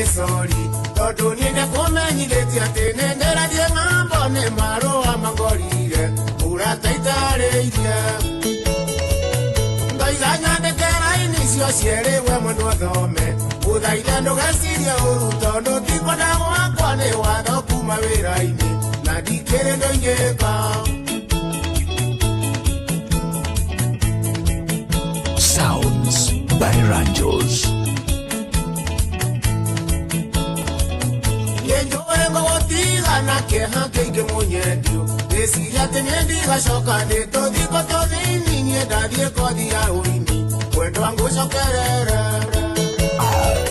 Nĩ sori tondũ niĩ nĩkũmenyithĩtie atĩ nĩ ndĩrathiĩ ng'ambo nĩ marũa mangorire ũrata itarĩirie ndoiga nyandĩke raini icio cierĩ we mũndũ athome ũthaithe ndũgecirie ũru tondũ ti kwenda gwakwa nĩ watho kuma wĩra-inĩ na ndikĩrĩ ndũingĩka. Sounds by Ranjos. Nĩnjũĩ ngũgũtiga na kĩeha kĩingĩ mũnyendio ndĩciria atĩ niĩ ndigacoka nĩ tũthiko tũnini niĩ ndathiĩ kothi ya ũini mwendwa ngũcokerere. R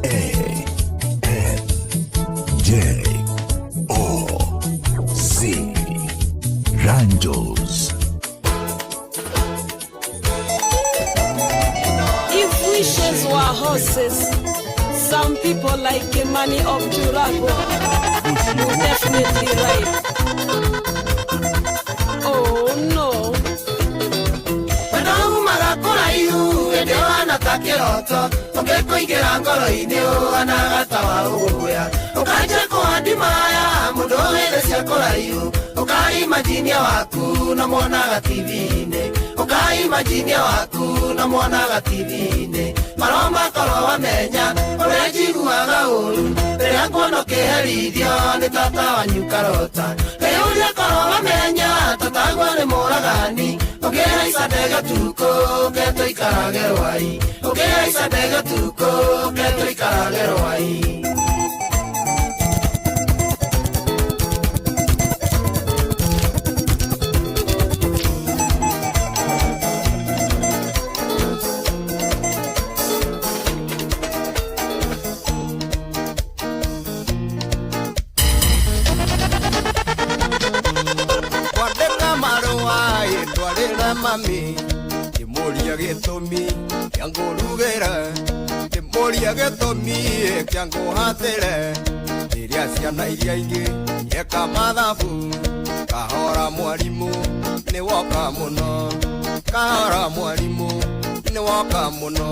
A N J O Z. Ranjos. If wishes were horses, some people like Kimani of Jurago would definitely ride. Oh no. Wendo umaga kũraihu ĩndĩ ũhana ta kĩroto ũngĩkũingĩra ngoro-inĩ ũhanaga ta wa ũgũkũya ũkanjia kũhandimaya mũndũ wĩthĩ cia kũraihu ũkaimajinia waku na mwonaga TV-inĩ ũkaimajinia waku na mwonaga TV-inĩ maroma korwo wamenya ũrĩa njiguaga ũru rĩrĩa nguona ũkĩherithio nĩ tata wanyu karota kĩũria korwo wamenya tataguo nĩ mũragani ũkĩhaica ndege tukũ ke tũikarage rwai ũkĩhaica ndege tukũ ke tũikarage rwai. Kwandĩka marũa ĩtwarĩre mami ndĩmũrie gĩtũmi kĩa ngũrugĩre ndĩmũrie gĩtũmi kĩa ngũhatĩre rĩrĩa ciana iria ingĩ eka mathabu kahora mwarimũ nĩ woka mũno kahora mwarimũ nĩ woka mũno.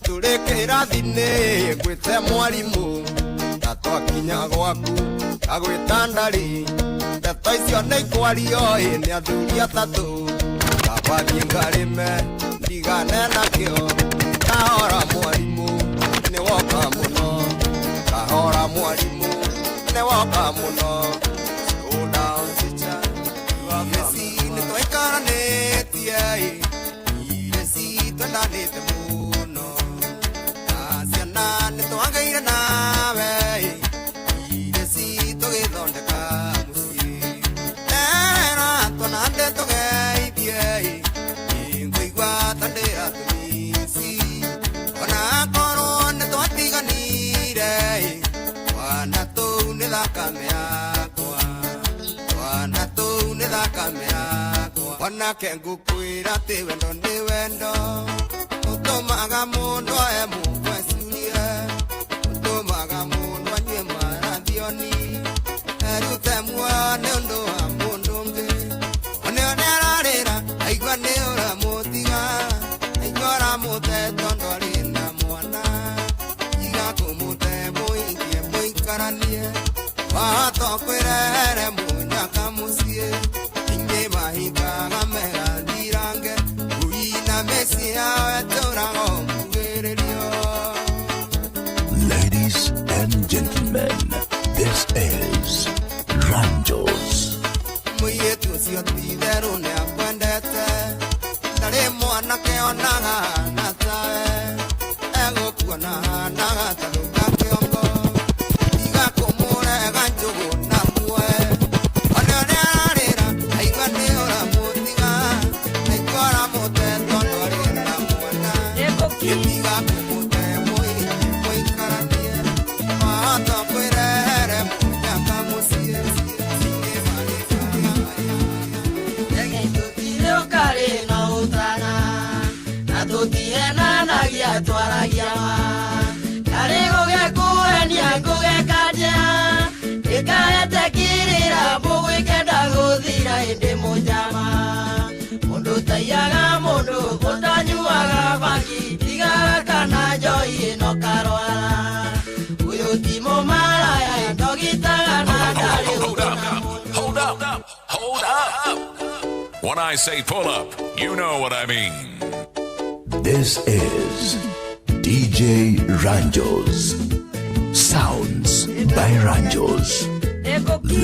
Tũrĩ kĩrathi-inĩ ngwĩte mwarimũ na twakinya gwaku ngagwĩta ndarĩ ndeto icio nĩ ikwario ĩ nĩ athuri atatũ kaba thiĩ ngarĩme ndigane nakĩo kahora mwarimũ nĩ woka mũno kahora mwarimũ nĩ woka mũno. Slow down, teacher. Ireci nĩ twaikaranĩtie ireci twendanĩte mũno na ciana nĩ twagĩire nawe ireci tũgĩthondeka mũciĩ era twanande tũgeithie ngũigua ta ndĩ atũmisi ona korwo nĩ twatiganire twana tũu nĩ thakame yakwa twana tũu nĩ thakame yakwa onake ngũkwĩra atĩ wendo nĩ wendo ũtũmaga mũndũ ae mũgwecurie ũtũmaga mũndũ anyue marathioni erute muoyo nĩ ũndũ wa mũndũ ũngĩ one one ararĩra aigua nĩ ũramũtiga aigua ũramũte tondũ arĩ na mwana iga kũmũte mũingie mũikaranie wahota kwĩrehere mũnyaka mũciĩ ingĩ mahingaga megathirange ngui na mĩciĩ yao ĩtũraga mbugĩrĩrio. Ladies and gentlemen, this is Ranjos. Mũirĩtu ũcio ti itherũ nĩ akwendete ndarĩ mwanake onaga na tawe egũkuona hanaga ta rũka kĩongo tiga kũmũrega njũgũ na muoe one ũrĩa ararĩra aigua nĩ ũramũtiga aigua ũramũte tondũ arĩ na mwana tiga kũmũte mũikie mũikaranie wahota kwĩrehere mũnyaka mũciĩ. Tũtirĩ ũkarĩ na ũtana na tũtihenanagia twaragia ma karĩ gũgekũhenia ngũgekanja ĩkahete kĩrĩra mũgwĩkenda gũthira ĩndĩ mũnjama. Taiyaga mũndũ ũtanyuaga bangi thigara kana njohi ĩno karwara. Ũyũ ti mũmaraya ndogitaga na ndarĩ Hold up. Hold up. Hold up. When I say pull up, you know what I mean. This is DJ Ranjos. Sounds by Ranjos.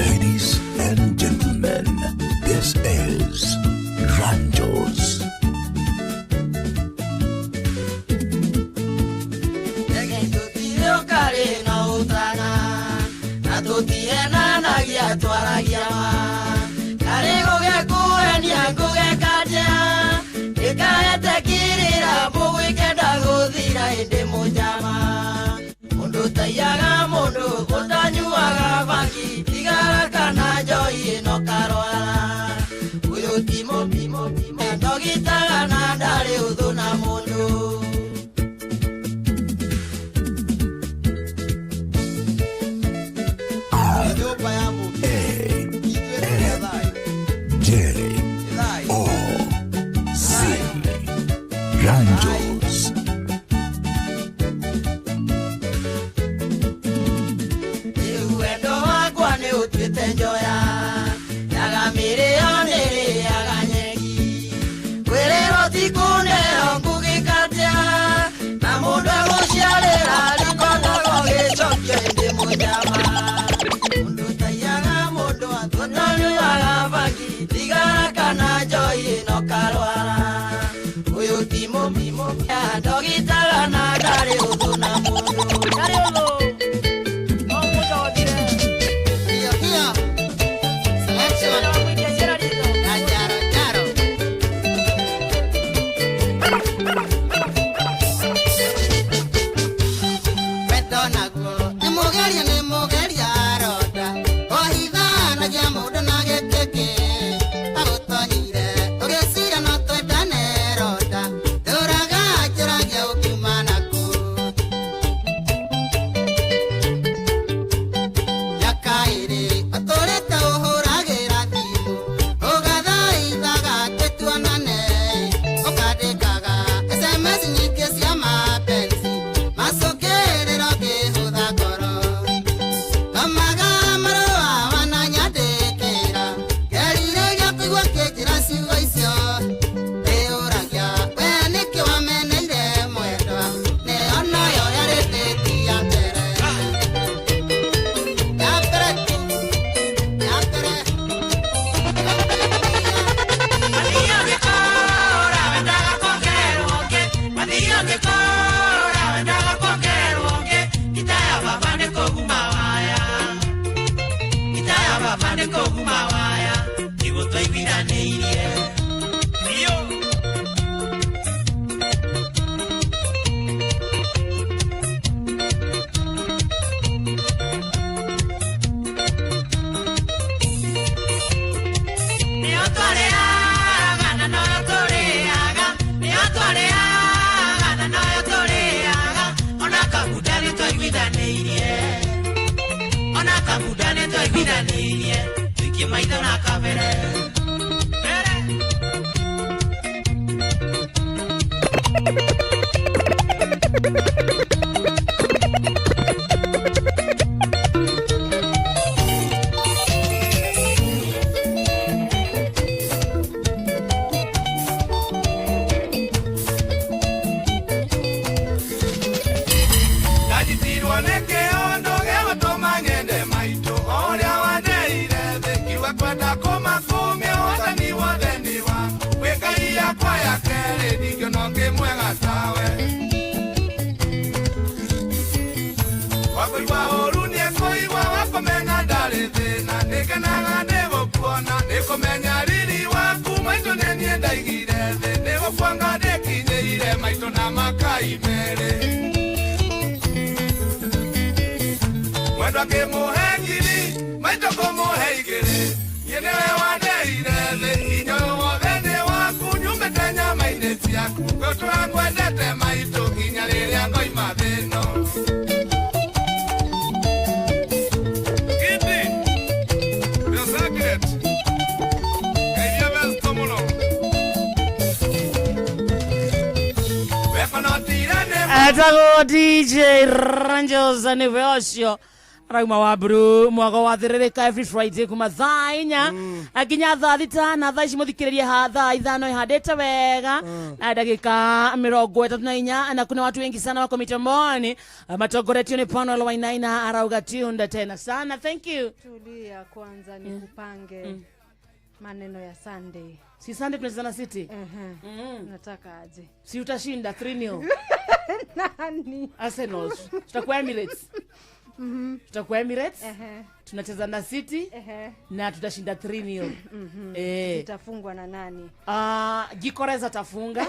Ladies and gentlemen, this is Ranjos. Tũtirĩ ũkarĩ na ũtana na tũtihenanagia twaragia ma. Karĩ gũgĩkuhenia ngũgĩkandia ndĩkaete kirĩra mũgwĩkenda gũthira ĩndĩ mũnjama. Mũndũ taiyaga mũndũ ũtanyuaga bangi thigara kana njohi ĩno karwara. Ũyũ ti mũpimo ndogitaga na ndarĩ ũthũ na mũndũ. Nyũmba ya mũndũ A ithuĩ tũrĩ a thayũ. J Thayũ. O Z Ranjos. Rĩu wendo wakwa nĩ ũtuĩte njoya yaga mĩrĩo nĩrĩaga nyeki kwĩrĩrwo ti kũneo ngũgĩkatia na mũndũ egũciarĩra rĩkondagwo gĩcokio ĩndĩ mũnyama. Mũndũ taiyaga mũndũ atũtanyuaga bangi thigara kana njohi ĩno karwara. Ũyũ ti mũpimo ndogitaga na ndarĩ ũthũ na mũndũ. Ndarĩ ũthũ. No mũndũ othire. Hiyo hiyo. Selection na Jaro Jaro. Wendo naguo nĩ mũgeria nĩ mũgeria ronda ohithanagia mũndũ na gĩkĩkĩ agũtonyire ũgĩciria no twendane ronda ndũraga njũragia ũkiuma naku mĩaka ĩrĩ ũtũrĩte ũhũragĩra thimũ ũgathaithaga atĩ tuonane ũkandĩkaga SMS nyingĩ cia mapenzi macũngĩrĩro ngĩhũtha ngoro thomaga marũa wananyandĩkĩra ngerirĩria kũigua kĩnjĩra ciugo icio ndĩũragia we nĩkĩ wameneire mwendwa nĩyo noyo yarĩ ndĩti ya mbere ya mbere tu ya mbere. Maitho na kabere mbere. Ndajitirwo nĩ kĩondo gĩgũtũma nyende maitũ ũrĩa wandeire thĩ ngiuga kwenda kũmakũmia wathani wothe nĩ waku wĩ Ngai yakwa ya kerĩ ndingĩona ũngĩ mwega tawe. Wakũigua ũũru nĩekũigua wakũmena ndarĩ thĩna nĩngenaga nĩgũkuona nĩkũmenya riri waku maitũ nĩ niĩ ndaigire thĩ nĩgũbuanga ndĩkinyĩire maitũ na makai merĩ. Mwendwa ngĩmũhe ngiri maitũ ngũmũhe igĩrĩ niĩ nĩwe wandeire thĩ hinya ũyũ wothe nĩ waku nyumĩte nyama-inĩ ciaku ngũtũra ngwendete maitũ nginya rĩrĩa ngoima thĩ ĩno. Gidi, your secret. Kairia besto mũno. Etagwo DJ Ranjos nĩwe ũcio arauma wa bru mwago wa thĩrĩrĩka every Friday kuma thaa 4 nginya thaa 6 na thaa ici mũthikĩrĩrie ha thaa 5 ihandĩte wega na ndagĩka 34, na kuna watu wengi sana wako mitamboni matongoretio nĩ Panel Wainaina arauga tunda tena sana. Thank you. Tulia kwanza nikupange maneno ya Sunday. Si Sunday tunacheza na City? Nataka aje. Si utashinda 3-0. Nani? Arsenal. Tutakuwa Emirates. Tutakuwa Emirates. Tunacheza na City na tutashinda 3-0. Tutafungwa na nani? Gikoreza atafunga.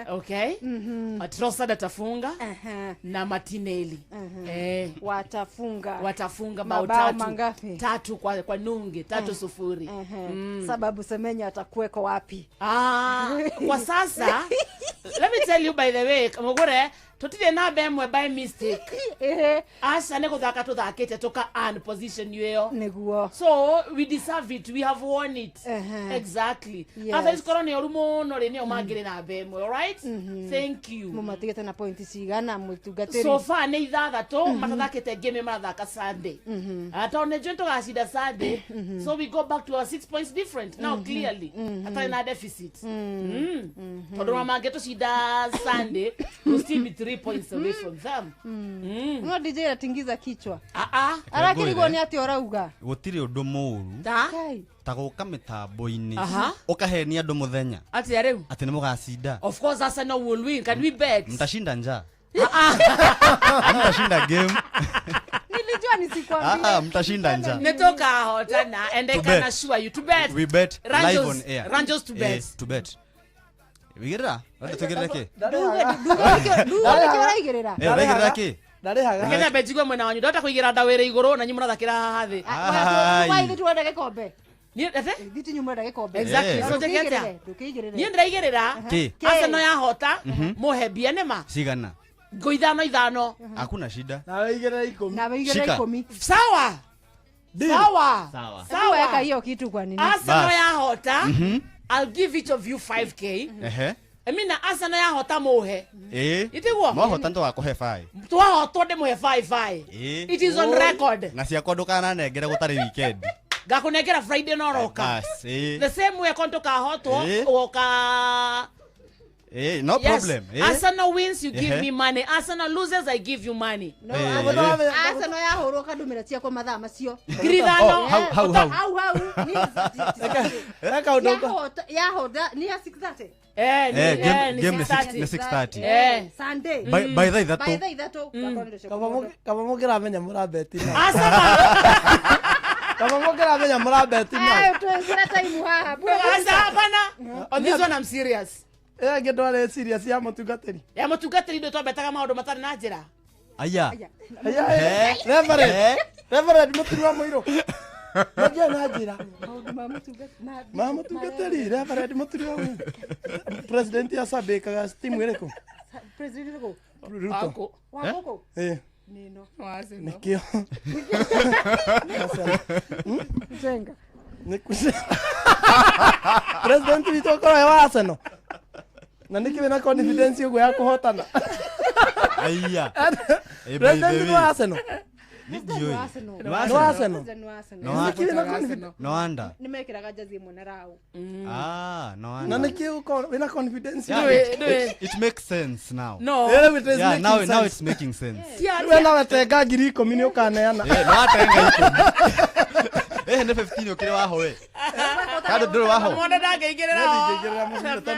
Okay. Trossard atafunga na Martinelli. Watafunga. Watafunga bao Mabao 3. mangapi? 3 kwa nunge, 3-0. Sababu Semenya atakuweko wapi? Kwa sasa let me tell you by the way, Mugure, tutire na bemwe by mistake. Asa ne kuthaka tuthakite tuka earn position yeyo. Niguo. So we deserve it, we have won it. Exactly. Yes. Asa isikoro ni oru muno ri ni o mangire na bemwe, all right? Thank you. Mumatigete na point cigana mutungatiri. So far ni 6 matathakite game marathaka Sunday. Ata ne joint tugacinda Sunday. So we go back to our 6 points different now clearly. Ata na deficit. Tondu mangi tucinda Sunday, we still be 3 points away from them. No DJ atingiza kichwa. Arakirigwo ni ati orauga. Gutiri undu muru. Ta guka mitambo-ini. Ukahenia andu muthenya. Ati riu. Ati ni mugacinda. Of course Arsenal will win. Can we bet? Mtashinda njaa. Mtashinda game. Nilijua nisikwambie. Mtashinda njaa. Netoka hotana and I can assure you to bet. We bet live on air. Ranjos to bet. To bet. Wigirira? Tugirira ki? Nduge kĩraigĩrĩra. Ũraigĩrĩra ki? Ndarĩhaga. Kenya benjigwe mwena wanyu ndota kũigĩra ndawĩra igũrũ na nyuĩ mũrathakĩra haha thĩ. Why ithuĩ tũrenda gĩkombe? Niĩ ate? Ithuĩ tinyu mũrenda gĩkombe. Exactly. So njĩke atĩa? Ndũkĩigĩrĩre. Niĩ ndĩraigĩrĩra. Ki? Arsenal yahota mũhe mbia nĩma. Cigana? Ngo 5-5. Hakuna shida. Nawe igĩrĩra 10. Nawe igĩrĩra 10. Sawa. Sawa. Sawa. Weka hiyo kitu kwa nini? Arsenal yahota. I'll give each of you 5K. I mean, Arsenal yahota muhe. Itiguo? Mwahota ndo wakuhe 5. Twahotwo ndimuhe 5-5. It is on record. Na ciakwa ndukananengere gutari weekend. Ngakunengera Friday no roka. The same way konto kahotwo ugoka. No problem. Arsenal wins, you give me money. Arsenal loses, I give you money. No, Arsenal yahũrwo kandumĩra ciakwa mathaa macio. Ngiri 5. Hau. Hau. Yahota ni ya 6:30. Game ni 6:30. Sunday. By the 3. By the 3. Kaba mũkĩramenya mũrabeti na. Arsenal. Kaba mũkĩramenya mũrabeti na. Tuwekera time haha. Hapana. On this one I'm serious. Ĩngĩ ndwarĩ serious ya mũtungatĩri. Ya mũtungatĩri ndũ twambetaga maũndũ matarĩ na njĩra. Aya. Reverend. Reverend mũturi wa mũirũ. Magia na njĩra. Maũndũ ma mũtungatĩri. Ma mũtungatĩri, Reverend mũturi wa mũirũ. President ya Sabekaga timu ĩrĩkũ? President ĩrĩkũ? Ruto. Wa gũkũ? Nino. Nĩkĩo. Jenga. Nĩ President witũ akorwo e wa Arsenal. Na nĩkĩ wĩna confidence ũguo ya kũhotana? Aya. President wa Arsenal. Ndiũĩ. Nĩ wa Arsenal. Nĩkĩ wĩna confidence? No wonder. Nĩmekĩraga jazi ĩmwe na rau. No wonder. Na nĩkĩ ũkorwo wĩna confidence? It makes sense now. No. Yeah, now it's making sense. Wewe na wetenga 10,000 nĩ ũkaneana. No atenga 10. Nĩ 15 ũkĩrĩ waho we. Kado ndũrĩ waho. Mwona ndangĩigĩrĩra ho.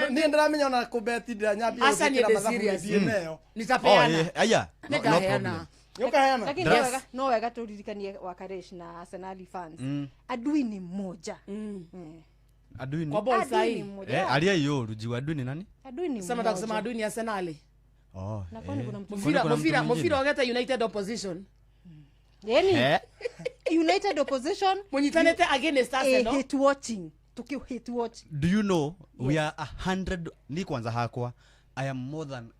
Niĩ ndĩramenya ona kũbeti ndĩranyambia gwĩkĩra mathabu thiĩ nayo. Nitapeana. Aya. No problem. Nĩũkaheana. Lakini no wega tũririkanie Wakaresh na Arsenal fans. Adui ni mmoja. Adui ni kwa ball sahi. Aria yuru jiwa adui ni nani? Adui ni. Sema kusema adui ni Arsenal. Na kwani kuna mtu Mufira ogeta United opposition. Yani United opposition munyitanete against Arsenal. Hate watching. Tukio hate watch. Do you know we are 100 ni kwanza hakwa I am more than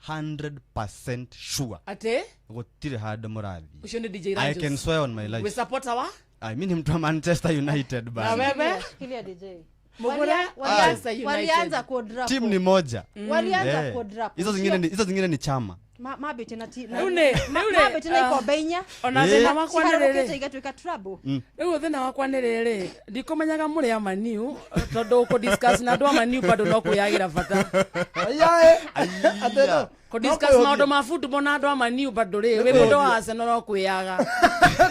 100% sure. Ate? Gutire handu murathi. Ucio ni DJ Ranjos. I can swear on my life. We support our? I mean mtu wa Manchester United bana. Na wewe? Shikilia DJ. Walianza kudrap. Team ni moja. Walianza kudrap. Hizo zingine ni chama. Mambĩte na ti- na- Rĩu nĩ- rĩu nĩ- mambĩte na ah, ikombe inya. Ona thĩna wakwa nĩ Ciharũrũkĩte rĩrĩ. igatuĩka trouble. Rĩu thĩna wakwa nĩ rĩrĩ, ndikũmenyaga mũrĩ a maniu tondũ kũ discuss na andũ a maniu bado no kwĩyagĩra bata. Aiyae. Kũ discuss maũndũ ma football na andũ a maniu bado rĩ, wĩ mũndũ wa Arsenal no kwĩyaga.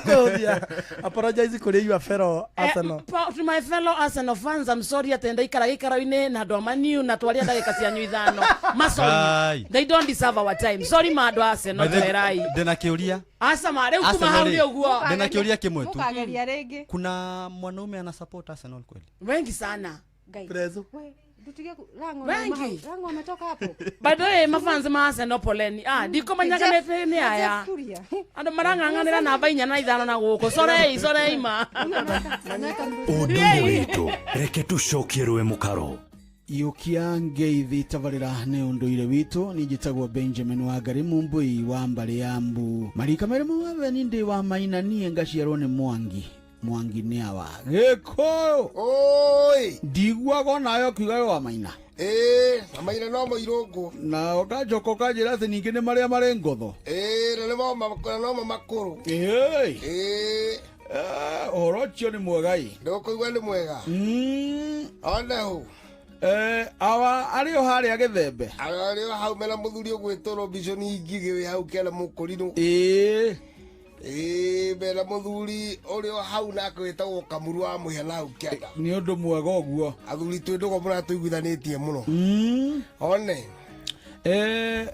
Kwĩhũthia. Apologize kũrĩ your fellow Arsenal. To my fellow Arsenal fans, I'm sorry atĩ ndaikara gĩikaro-inĩ na andũ a maniu na twaria ndagĩka cianyu ithano. Ma sorry. Ngai. They don't deserve our time. Sorry ma andũ a Arsenal twerai. Ndĩna kĩũria. Aca ma rĩu kuma Arsenal hau rĩ, nĩ ũguo. Ndĩna kĩũria kĩmwe tu. Mũkageria rĩngĩ. Kuna mwanaume ana support Arsenal kweli? Wengi sana. Ngai. Prezo. We, tutige ku- Lango Wengi. na mahau. Lango ametoka hapo. By the way, mafans ma Arsenal poleni. Ah, ndikũmenyaga nĩ nĩ aya. Jeff Kuria. Andũ marang'ang'anĩra namba inya na ithano na gũkũ. Sorei, sorei ma. Ũndũire witũ reke tũcokie rũĩ mũkaro. Iũkia ngeithi tabarĩra nĩ ũndũire witũ niĩ njĩtagwo Benjamin Wangari Mumbui wa mbarĩ ya mbu marika merĩ mawathe ndĩ wa maina niĩ ngaciarwo nĩ Mwangi. Mwangi nĩ awa Gĩkũyũ. Oi. Ndiguaga onawe ũkiuga wĩ wa maina. Ĩĩ, na maina no mũirũngũ. Na ũkanjoka ũkanjĩra atĩ ningĩ nĩ marĩa marĩ ngotho. Ĩĩ, na nĩ nomo makũrũ. Ĩĩ. Ĩĩ. Ũhoro ũcio nĩ mwega ĩ. Ndũkũigua nĩ mwega. One hũ. Awa arĩ o harĩa gĩthembe. Arĩ o hau mena mũthuri ũgwĩtwo Robinson Ngigĩ wĩ hau kĩanda mũkũrinũ. Ĩĩ. Ĩĩ, mena mũthuri ũrĩ o hau nake wĩtagwo Kamuru wa Mũhĩa na hau kĩanda. Nĩ ũndũ mwega ũguo. Athuri twĩ ndũgũ mũratũiguithanĩtie mũno. One.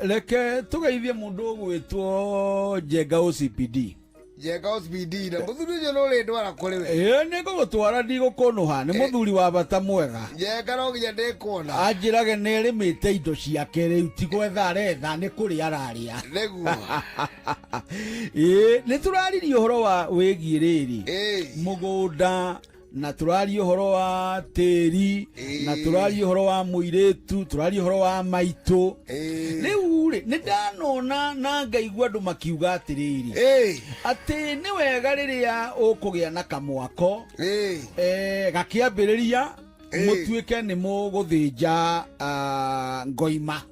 Reke tũgeithie mũndũ ũgwĩtwo Njenga OCPD. Njenga OCPD na mũthuri ũcio nĩ ũrĩndwara kũrĩ we. Ĩĩ nĩ ngũgũtwara ndigũkũnũha nĩ mũthuri wa bata mwega. Njenga no nginya ndĩkuona. Anjĩrage nĩ arĩmĩte indo ciake rĩu ti gwetha aretha nĩ kũrĩa ararĩa. Nĩguo. Ĩĩ nĩ tũraririe ũhoro wa wĩgiĩ rĩrĩ mũgũnda na tũraria ũhoro wa tĩri na tũraria ũhoro wa mũirĩtu tũraria ũhoro wa maitũ. Rĩu rĩ nĩ ndanona na ngaigua andũ makiuga atĩrĩrĩ atĩ nĩ wega rĩrĩa ũkũgĩa na kamwako gakĩambĩrĩria mũtuĩke nĩ mũgũthĩnja ngoima.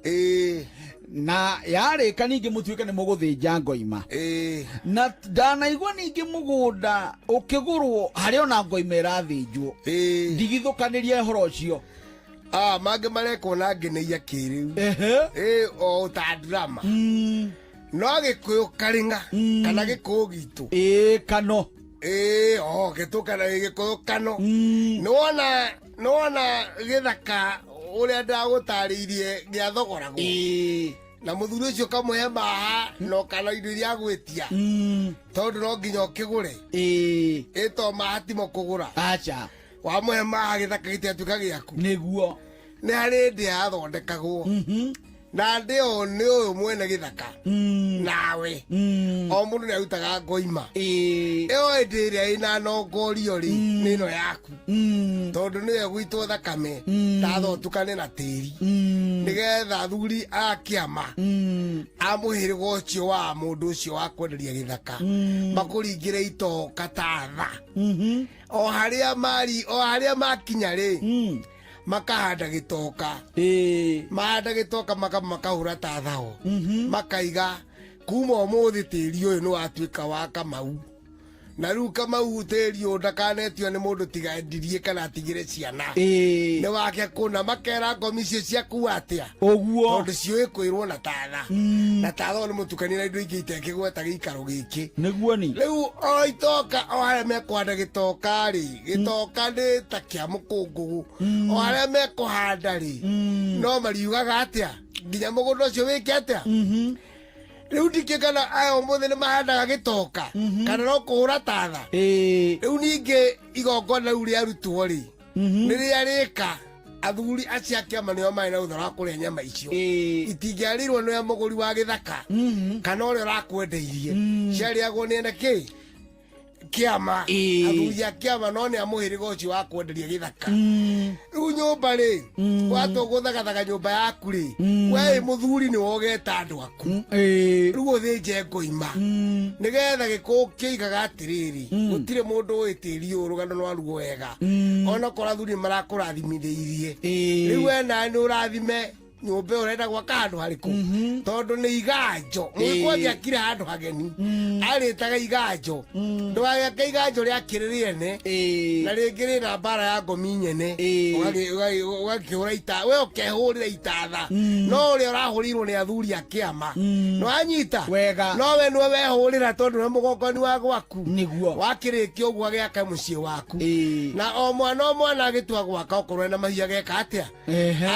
Na yarĩka ningĩ mũtuĩke nĩ mũgũthĩnja ngoima. Na ndanaigua ningĩ mũgũnda ũkĩgũrwo harĩ ona ngoima ĩrathĩnjwo. Ndigithũkanĩria ũhoro ũcio. Ah, mangĩ marekwo na ngeneia kĩrĩu. Ĩĩ, o ta drama. No gĩkũyũ karĩng'a kana gĩkũyũ gitũ. Ĩĩ, kano. Ĩĩ, o gĩtũ kana gĩkũyũ kano. Nĩwona nĩwona gĩthaka ũrĩa ndagũtarĩirie gĩathogoragwo. Na mũthuri ũcio ũkamũhe maha na kana indo iria agwĩtia. Tondũ no nginya ũkĩgũre. Ĩĩ to maha timo kũgũra. Aca. Wamũhe maha gĩthaka gĩtiatuĩka gĩaku. Nĩguo. Nĩ harĩ ndĩa yathondekagwo. Na ndĩa ĩyo nĩ ũyũ mwene gĩthaka. Nawe. O mũndũ nĩ arutaga ngoima. Ĩyo ĩndĩ ĩrĩa ĩna nongorio rĩ, nĩ ĩno yaku. Tondũ nĩyo ĩgũitwo thakame, tatha ũtukane na tĩri. Nĩgetha athuri a kĩama a mũhĩrĩga ũcio wa mũndũ ũcio wa kwenderia gĩthaka makũringĩre itoka ta tha. O harĩa mari, o harĩa makinya rĩ, makahanda gĩtoka. Mahanda gĩtoka makahũra ta thao. Makaiga kuma ũmũthĩ tĩri ũyũ nĩ watuĩka wa Kamau. Na rĩu Kamau tĩri ũyũ ndakanetio nĩ mũndũ tiga endirie kana atigĩre ciana. Nĩ wake kũna makera ngomi icio ciaku atĩa. Ũguo. Tondũ ciũĩ kwĩrwo na tatha. Na tatha ũyũ nĩ mũtukanie na indo ingĩ itekĩgweta gĩikaro gĩkĩ. Nĩguo ni. Rĩu o itoka o harĩa mekũhanda gĩtoka rĩ, gĩtoka nĩ ta kĩa mũkũngũgũ. O harĩa mekũhanda rĩ, no mariugaga atĩa nginya mũgũnda ũcio wĩke atĩa. Rĩu ndikĩ kana aya ũmũthĩ nĩ mahandaga gĩtoka kana no kũhũra tatha. Rĩu ningĩ igongona rĩu rĩarutwo rĩ, nĩ rĩarĩka athuri acio a kĩama nĩo marĩ na rũtha rwa kũrĩa nyama icio. Itingĩarĩirwo nĩ mũgũri wa gĩthaka kana ũrĩa ũrakwendeirie. Ciarĩagwo nĩ ene kĩ? Kĩama. Athuri a kĩama no nĩ a mũhĩrĩga ũcio wa kwenderia gĩthaka. Rĩu nyũmba rĩ, watua gũthagathaga nyũmba yaku rĩ, we wĩ mũthuri nĩwe ũgeta andũ aku. Rĩu ũthĩnje ngoima. Nĩgetha gĩkũyũ kĩigaga atĩrĩrĩ, gũtirĩ mũndũ ũĩ tĩri ũyũ rũgano rwaruo wega. Onokorwo athuri nĩ marakũrathimithĩirie. Rĩu we nawe nĩ ũrathime. Nyũmba ĩyo ũrenda gwaka handũ harĩkũ, tondũ nĩ iganjo. Mũgĩkũyũ angĩakire handũ hageni arĩtaga iganjo. Ndũgagĩake iganjo rĩakĩrĩ rĩene na rĩngĩ rĩna mbara ya ngomi nyene, ũgakĩhũra ita, we ũkehũrĩra itatha, no ũrĩa ũrahũrĩirwo nĩ athuri a kĩama nĩwanyita. Wega. No we nĩwe wehũrĩra, tondũ nĩwe mũgongoni wa gwaku. Nĩguo. Wakĩrĩkia ũguo agĩaka mũciĩ waku, na o mwana o mwana agĩtua gwaka, okorwo ena mahiũ ageka atĩa,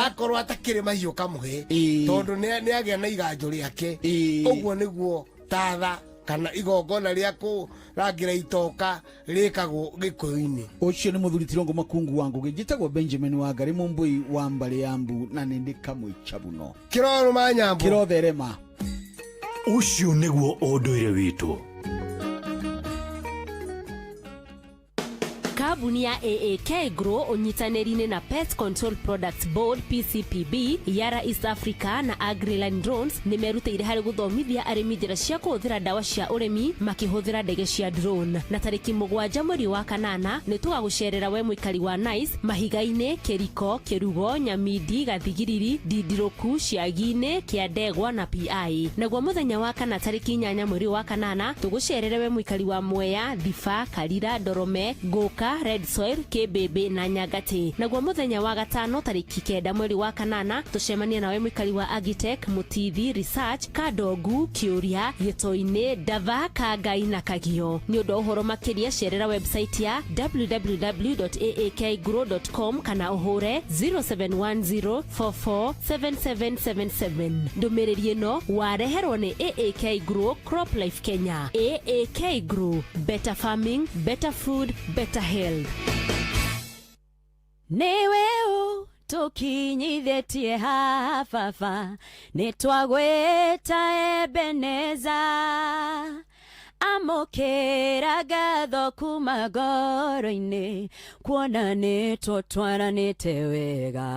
akorwo atakĩrĩ mahiũ kamũhe, tondũ nĩ agĩa na iganjo rĩake. Ũguo nĩguo tatha kana igongona rĩa kũrangĩra itoka rĩkagwo Gĩkũyũ-inĩ. Ũcio nĩ mũthuri Tirongo Makungu wa Ngũgĩ. Njĩtagwo Benjamin wa Ngarĩ, mũmbũi wa mbarĩ ya mbu, na nĩ ndĩ kamwĩcabuno. Kĩrorũma nyambo. Kĩrotherema. Ũcio nĩguo ũndũire witũ. Kambuni ya AAK Grow ũnyitanĩri-inĩ na Pest Control Products Board PCPB, Yara East Africa na Agriline Drones nĩ merutĩire harĩ gũthomithia arĩmi njĩra cia kũhũthĩra ndawa cia ũrĩmi makĩhũthĩra ndege cia drone. Na tarĩki 7 mweri wa kanana nĩ tũgagũcerera we mũikari wa Nice, Mahiga-inĩ, Kĩriko, Kĩrugo, Nyamindi, Gathigiriri, Ndindirũku, Ciagi-inĩ, Kĩandegwa na PI. Naguo mũthenya wa kana tarĩki 8 mweri wa kanana tũgũcerere we mũikari wa Mwea, Thiba, Karira, Ndorome, Ngũka, Red Soil, Kĩmbĩmbĩ na Nyangatĩ. Naguo mũthenya wa gatano tarĩki 9 mweri wa kanana tũcemanie nawe mũikari wa Agitech, Mũtithi, Research, Kandongu, Kĩũria, Gĩtoi-inĩ, Ndava, Kangai na Kagio. Nĩ ũndũ wa ũhoro makĩria cerera website ya www.aakgrow.com kana ũhũre 0710447777. Ndũmĩrĩri ĩno wareherwo nĩ AAK Grow, Crop Life Kenya. AAK Grow, better farming, better food, better health. Nĩwe ũ tũkinyithĩtie haha baba, nĩ twagwĩta Ebeneza. Amũkĩra ngatho kuma ngoro-inĩ, kuona nĩ tũtwaranĩte wega,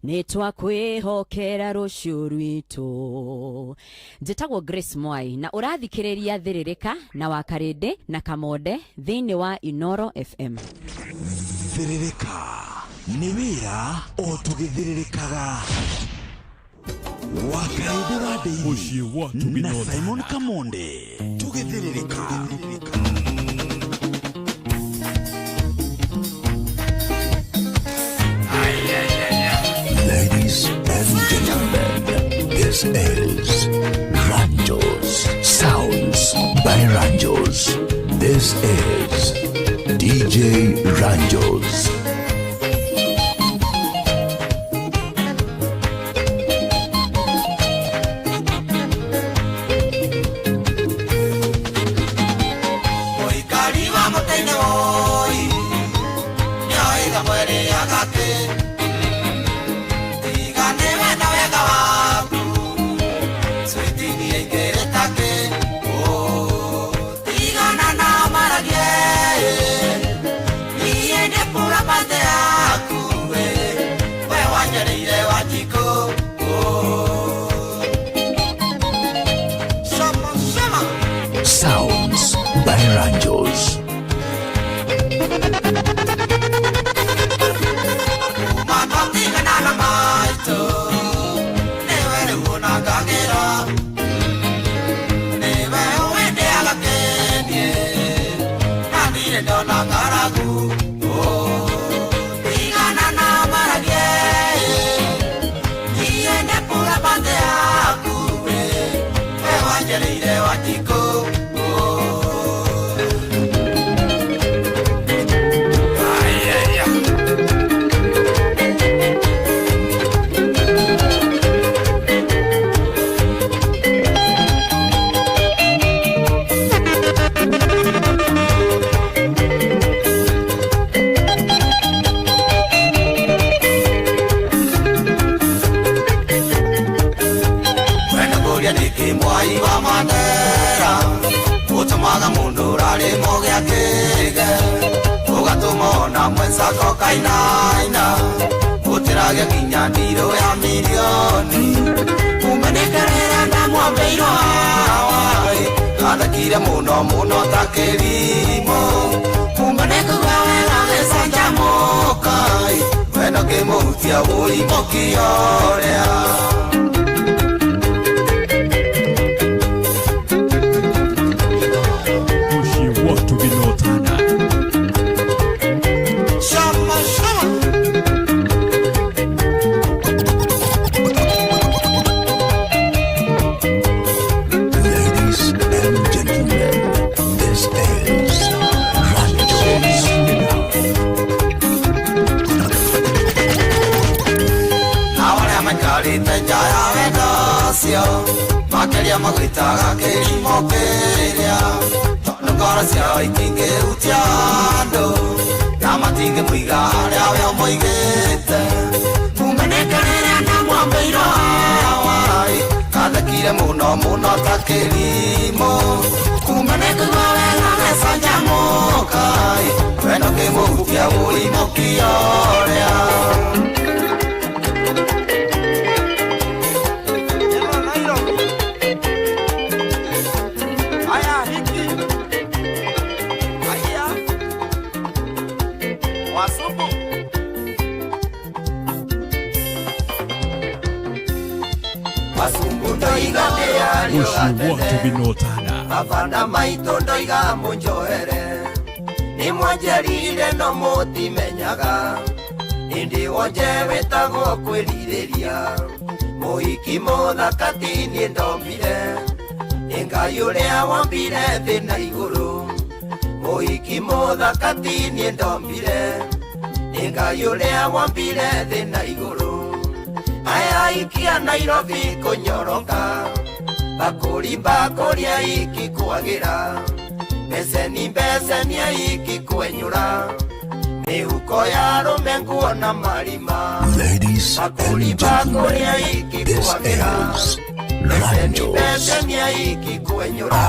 nĩ twakwĩhokera rũciũ rwitũ. Njĩtagwo Grace Mwai na ũrathikĩrĩria Thĩrĩrĩka na Wakarĩndĩ na Kamonde thĩinĩ wa Inoro FM. Thĩrĩrĩka nĩ wĩra o tũgĩthĩrĩrĩkaga. Wakarĩndĩ wa Ndĩiri na Simon Kamonde, tũgĩthĩrĩrĩka. Ladies and gentlemen, this is Ranjos Sounds by Ranjos. This is DJ Ranjos. Mũikari wa mũtĩ-inĩ woi nĩoiga mwĩrĩ agakĩ tiga nĩwe na wega waku switini ĩingĩrĩ takĩ tigana na maragie niĩ nĩ kura mate yaku we we wanjereire wanjikũ. Shama, shama. Sounds by Ranjos. Mamatigana na maitũ nĩwe rĩu ũnangagĩra nĩwe ũwendeaga kĩndie na ndirĩ ndona ng'aragu. Tigana na maragie niĩ nĩ kura mate yaku we we wanjereire wanjikũ. Wenda kũria nĩkĩ mwai wa Mandera ũtũmaga mũndũ ũrarĩ mũgĩ akĩge ũgatũma ona mwenzako kainaina gũtĩragia nginya ndirũ ya mirioni umenĩkerera na mwambĩirwo hawaĩ athekire mũno mũno ta kĩrimũ umenĩkũgua wega gĩcanjamũkai. Wendo kĩmũhutia ũimũkioria. Muciĩ watu binotana. Shama, shama. Ladies and gentlemen, this is Ranjos. Nao arĩa maikarĩte nja ya wendo ũcio makĩria magwĩtaga kĩrimũ kĩrĩa, tondũ ngoro ciao itingĩhutia andũ na matingĩmũiga harĩa we ũmũigĩte. Mumeneke rĩrĩa ndamwambĩirwo Hawaii, athekire mũno mũno ta kĩrimũ. Kumeneke wega gĩcanjamũka, wendo kĩmũhutia ũimũkioria. Aya hiki. Aya. Wasubu. Masumbu ndoiga ndĩario Muciĩ watu binotana. Baba na maitũ ndoiga mũnjohere, nĩ mwanjerire no mũtimenyaga, ĩndĩ wonje wĩtagwo kwĩrirĩria. Mũhiki mũthaka ti niĩ ndombire, nĩ Ngai ũrĩa wombire thĩ na igũrũ. Mũhiki mũthaka ti niĩ ndombire, nĩ Ngai ũrĩa wombire thĩ na igũrũ. Aya ikia Nairobi kũnyoroka, bakũri bakũria ikikwagira, mbeceni mbeceni ikikwenyũra, mĩhuko ya arũme nguo na marima. Ladies Bakũri and bakũria gentlemen, this ikikwagira, is mbeceni Ranjos. mbeceni ikikwenyũra.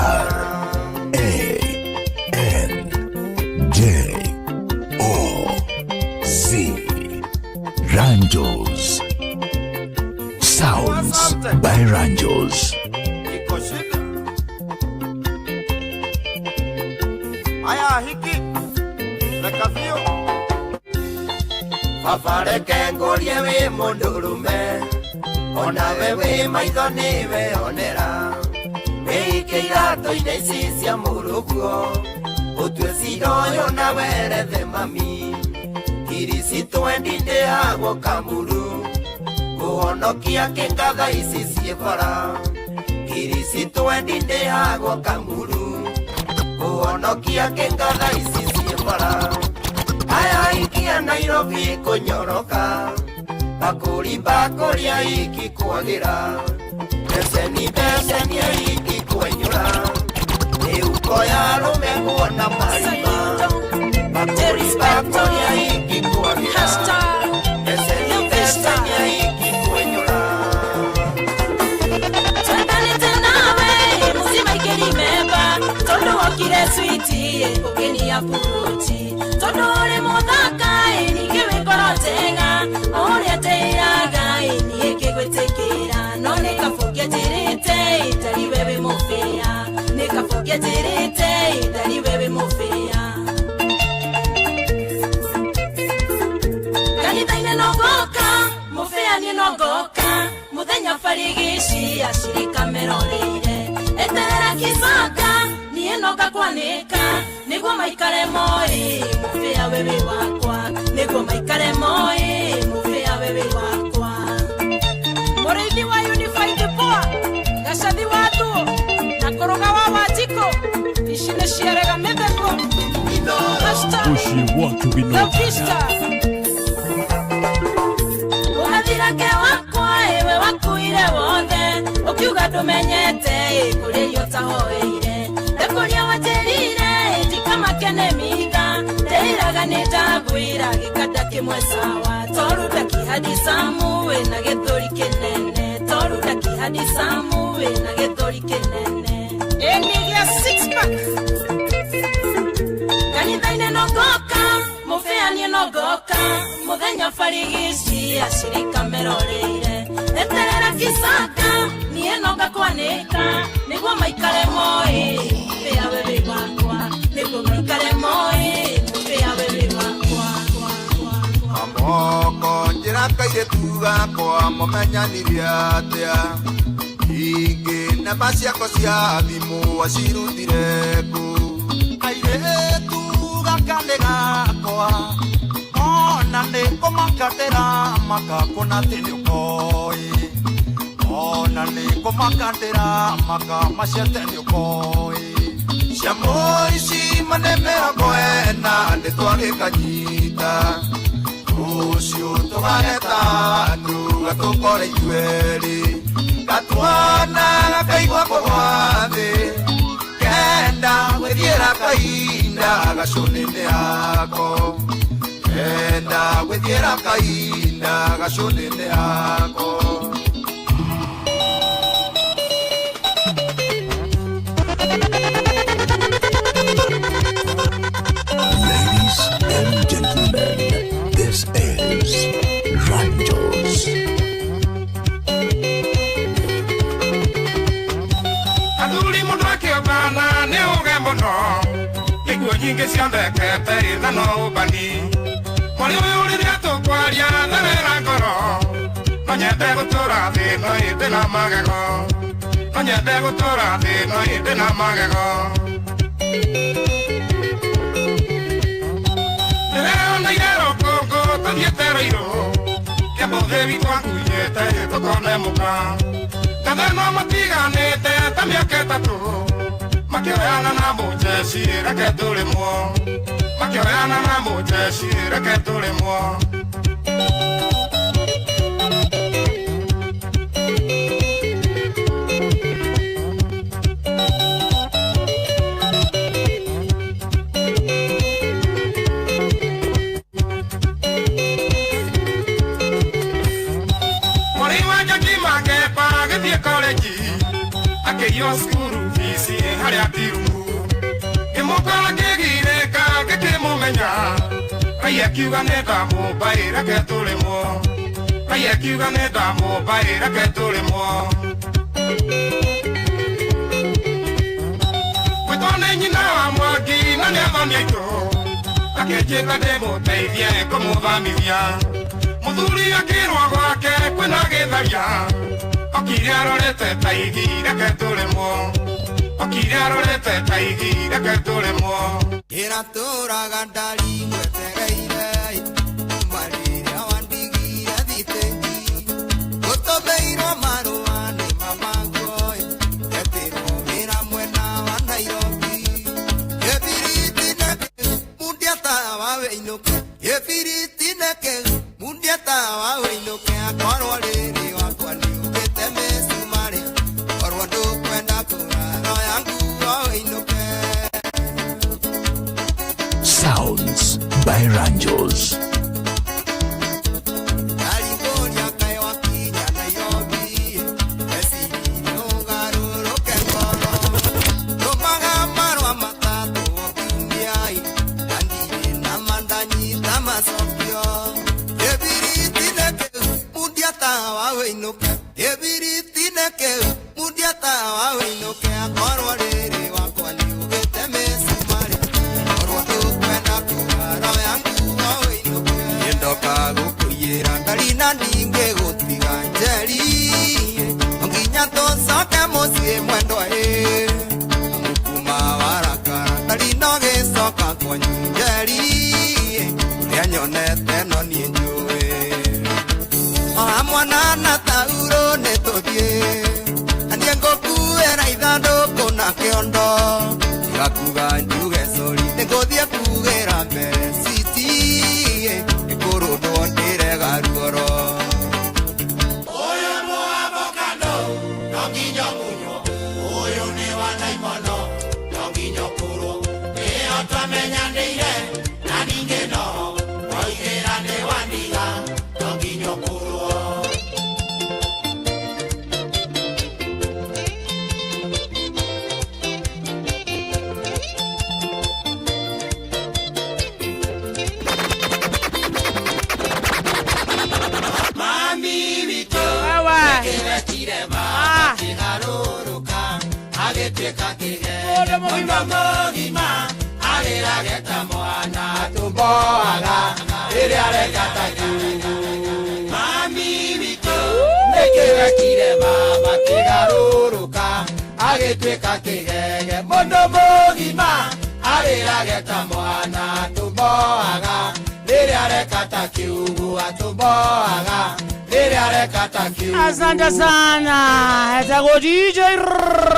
A N J O Z. Ranjos. Sounds by Ranjos. Iko shida. Aya hiki. Rekavio. Baba reke ngũrie wĩ mũndũrũme, onawe wĩ maitho nĩweyonera, wĩike iratũ-inĩ ici cia mũrũguo, ũtue cira ũyũ na werethe mami, ngiri citwendi ndĩhagwo kamuru, kũhonokia kĩngatha ici ciĩ bara, ngiri citwendi ndĩhagwo kamuru, kũhonokia kĩngatha ici ciĩ bara. Aya ikia Nairobi kũnyoroka, bakũri bakũria ikikwagira, mbeceni mbeceni ikikwenyũra, mĩhuko ya arũme nguo na marima, bakũri bakũria ikikwagira, mbeceni mbeceni ikikwenyũra. Twendanĩte nawe muzima ikĩrimemba, tondũ wokire switi ũkĩnia puruti, tondũ ũrĩ mũthaka ningĩ wĩ ngoro njega, o ũrĩa ndĩraga niĩ ngĩgwĩtĩkĩra, no nĩ kabũngĩ njĩrĩte ndari we wĩ mũbĩa, nĩ kabũngĩ njĩrĩte ndari we wĩ mũbĩa. Kanitha-inĩ no ngoka, mũbĩa niĩ no ngoka, mũthenya barigici acirika meroreire, eterera kicaka niĩ no ngakwanĩka, nĩguo maikare moĩ mũbĩa we wĩ wakwa, nĩguo maikare moĩ mũbĩa we wĩ wakwa. Mũrĩithi wa Unified Poa, Gacathi wa Thuo na Kũrũga wa Wanjikũ, ici nĩ ciarega mĩtheko. Hashtag Muciĩ watu The binotana. Vista. Ũgathirake wakwa ĩwe wakuire wothe, ũkiuga ndũmenyete kũrĩ irio ũtahoeire, ndekũria wanjĩrire ndikamake nĩ minga, ndĩraga nĩ ndagwĩra gĩkanda kĩmwe sawa, toru ndakihadicamu wĩna gĩthũri kĩnene, toru ndakihadicamu wĩna gĩthũri kĩnene. Ĩni gĩa six pack. Kanitha-inĩ no ngoka, mũbĩa niĩ no ngoka, mũthenya barigici acirika meroreire, eterera kicaka niĩ no ngakwanĩka, nĩguo maikare moĩ mũbĩa we wĩ wakwa, nĩguo maikare moĩ mũbĩa we wĩ wakwa. Amoko gakwa mũmenyanirie atĩa ingĩ namba ciakwa cia thimũ acirutire kũ Kairĩtu gaka nĩ gakwa ona nĩ kũmaka ndĩramaka kuona atĩ nĩ ũkoĩ ona nĩ kũmaka ndĩramaka maciate nĩ ũkoĩ cia mũici mane 40 nĩ twagĩkanyita rũciũ tũgageta andũ gatũkore ithuerĩ gatuona gakaigua kũgwa thĩ kenda gwĩthiĩra kainda gacũnĩ-inĩ yako kenda gwĩthiĩra kainda gacũnĩ-inĩ yako. Ladies and gentlemen, this is Ranjos. Athuri mundu akiobana ni uge muno ikuo nyingi ciondekete itha no ũmbani mwari ũyũ rĩrĩa tũkwaria therera ngoro no nyende gũtũra thĩ no ĩndĩ na magego no nyende gũtũra thĩ no ĩndĩ na magego ndĩreoneire rũkũngũ tũthiĩte rũirũ kĩambũthĩ witũ angunyĩte tũkone mũka Katheno matiganĩte ta mĩaka ĩtatũ makĩoyana na mũjeci reke tũrĩmwo makĩoyana na mũjeci reke tũrĩmwo. Mwari wa Njagi Magemba agĩthiĩ korenji akĩiywo cukuru bici harĩa tirumu ngĩmũkora ngĩgirĩka ngĩkĩmũmenya Ngai akiuga nĩ ndamũmba ĩ reke tũrĩmwo Ngai akiuga nĩ ndamũmba ĩ reke tũrĩmwo. Gwĩtwo nĩ nyina wa Mwangi na nĩ athoni aitũ akĩnjĩta ndĩmũteithie kũmũthamithia mũthuri akĩrwo gwake kwĩna gĩtharia okire arorete ta igi reke tũrĩmwo okire arorete ta igi reke tũrĩmwo. Ndĩratũraga ndari ngwetereire kuma rĩrĩa wandigire thitĩnji gũtũmĩirwo marũa nĩ mamaguo etĩrwo wĩra mwena wa Nairobi gĩbiriti neke mundia tawa wĩinũke gĩbiriti neke mundia tawa wĩinũke akorwo rĩrĩ wakwa nĩũgĩte mĩcumarĩ korwo ndũkwenda kũrara yangu wĩinũke. Sounds by Ranjos. Ndarikũria kaĩ wakinya Nairobi meciria ũgarũrũke ngoro tũmaga marũa matatũ o kiumia na ndirĩ nama ndanyita macokio gĩbiriti nĩkĩu mundia tawa wĩinũke gĩbiriti nĩkĩu mundia tawa wĩinũke akorwo rĩrĩ wakwa nĩũgĩte mĩcumarĩ korwo ndũkwenda kũrara yangu wĩinũke ndoka gũkũiyĩra ndari na ndingĩgũtiga njeri no nginya tũcoke mũciĩ mwendwa ĩ amũkuma warakara ndari no gĩcoka kwanyu njeri ũrĩa nyonete no niĩ njũĩ oha mwana na tauro nĩ tũthiĩ na niĩ ngũkuĩra ithandũkũ na kĩondo ngakuga njuge sori nĩ ngũthiĩ kugĩra mbere citi ĩkũrũndwo ndĩrega ruoro. Ũyũ nĩ avocado no nginya ũmunywo ũyũ nĩ wa ndaimono no nginya ũkũrwo ĩyo twamenyanĩire na ningĩ noho woigĩra nĩ wandiga no nginya ũkũrwo. Mami witũ nĩkĩretire makĩgarũrũka agĩtuĩka kĩgere mũndũ mũgima arĩrage ta mwana tũmboaga rĩrĩa areka ta kiugo. Mami Wekire baba kĩgarũrũka agĩtuĩka kĩgege. Mũndũ mũgima arĩrage ta mwana tũmboaga rĩrĩa areka ta kiugu atũmboaga rĩrĩa areka ta kiugu. Asante sana. Etagwo DJ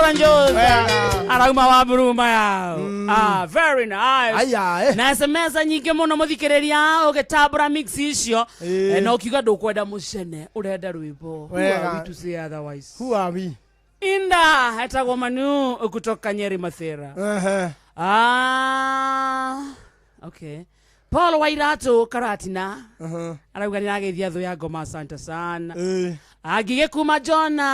Ranjoza arauma wa Buruma yao. Ah, very nice. Aya, eh. Na SMS nyingĩ mũno mũthikĩrĩria ũgĩtambũra mix icio. Eh. Eh, na ũkiuga ndũkwenda mũcene ũrenda rwĩmbo. Who Wega. are we to say otherwise? Who are we? Inda etagwo Manu kutoka Nyeri Mathira. Ehe. Ah, okay. Paul Wairatu Karatina arauga nĩ arageithia thũ ya ngoma, asante sana. Eh. Angige kuma Jona.